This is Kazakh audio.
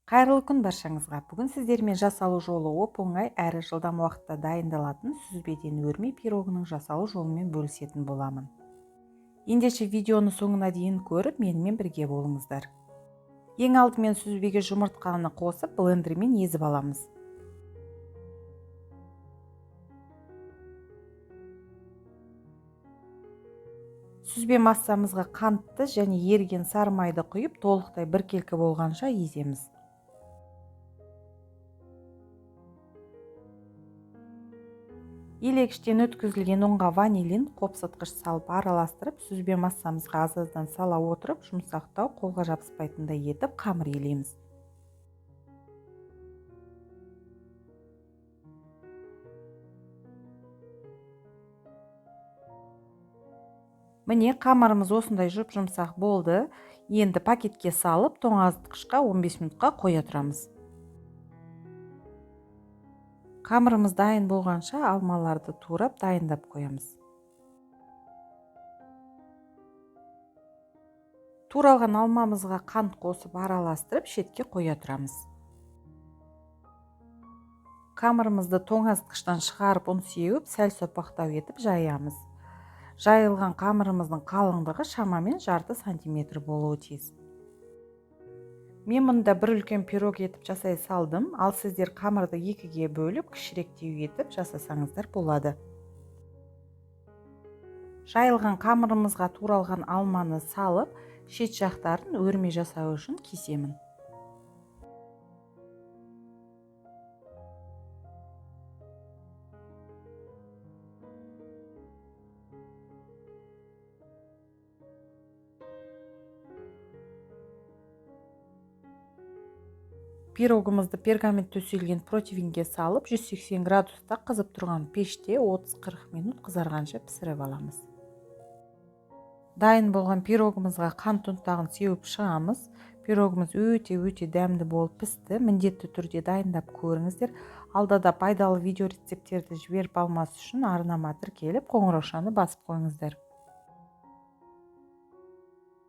Қайырлы күн баршаңызға. Бүгін сіздермен жасалу жолы оп-оңай әрі жылдам уақытта дайындалатын сүзбеден өрме пирогының жасалу жолымен бөлісетін боламын. Ендеше видеоны соңына дейін көріп, менімен бірге болыңыздар. Ең алдымен сүзбеге жұмыртқаны қосып, блендермен езіп аламыз. Сүзбе массамызға қантты және еріген сары майды құйып, толықтай біркелкі болғанша еземіз. Елегіштен өткізілген ұнға ванилин, қопсытқыш салып араластырып, сүзбе массамызға аз-аздан сала отырып, жұмсақтау, қолға жабыспайтындай етіп қамыр елейміз. Міне, қамырымыз осындай жұп-жұмсақ болды. Енді пакетке салып, тоңазытқышқа 15 минутқа қоя тұрамыз. Қамырымыз дайын болғанша алмаларды турап дайындап қоямыз. Туралған алмамызға қант қосып араластырып, шетке қоя тұрамыз. Қамырымызды тоңазытқыштан шығарып, ұн сеуіп, сәл сопақтау етіп жаямыз. Жайылған қамырымыздың қалыңдығы шамамен жарты сантиметр болуы тиіс. Мен мұнда бір үлкен пирог етіп жасай салдым, ал сіздер қамырды екіге бөліп, кішіректеу етіп жасасаңыздар болады. Жайылған қамырымызға туралған алманы салып, шет жақтарын өрме жасау үшін кесемін. Пирогымызды пергамент төселген противенге салып, 180 градуста қызып тұрған пеште 30-40 минут қызарғанша пісіріп аламыз. Дайын болған пирогымызға қант ұнтағын сеуіп шығамыз. Пирогымыз өте-өте дәмді болып пісті. Міндетті түрде дайындап көріңіздер. Алда да пайдалы видео рецепттерді жіберіп алмас үшін арнама тіркеліп, қоңыраушаны басып қойыңыздар.